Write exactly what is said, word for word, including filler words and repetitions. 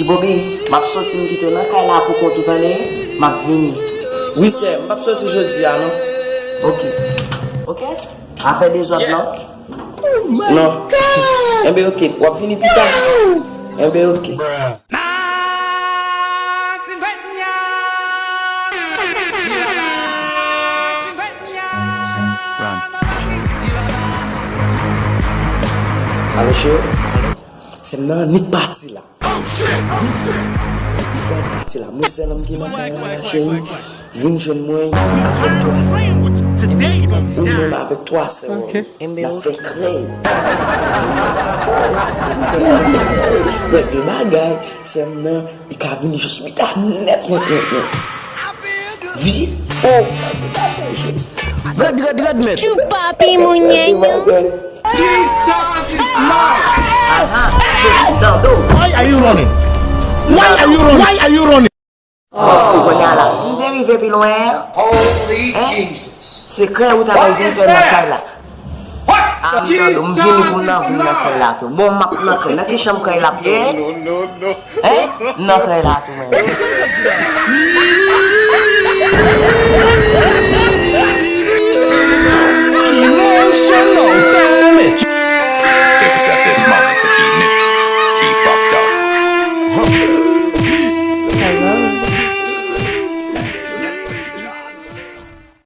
Bobby, m ap soti, m kite w nan kay la pou kont ou, tande? M ap vini. Wi, sè, m p ap soti jodi a, non. Ok. Ok? Pa fè dezòd, non? Non. Enben, ok, w ap vini pita. Enben, ok. Alo, cheri? Alo? Sè m nan annik pati la. Li fè annik pati la. Mwen sèl m ki nan kay la, cheri. Vin jwenn mwen avèk twa sè. Vin jwenn mwen avèk twa sè. N ap fè krèy. Bèl de bagay, sè m nan, li ka vin jis mita nèt, nèt, nèt, nèt. Wi. Oh. Rèd, rèd, rèd, mèt. Tchoupapi, mounyenyo. Jesus is Lord. Aha. Tande w. Why are you running? Why are you running? Why are you running? Oh, kounye a la, si m te rive pi lwen, Holy Jesus. Sekrè ou ta bay vin fè nan kay la. Ah, m tande w, m vini pou m nan vin nan kay la tou. Bon, m ap nan kay. Nan ki chanm kay la ap ye? Hein? M nan kay la tou, men.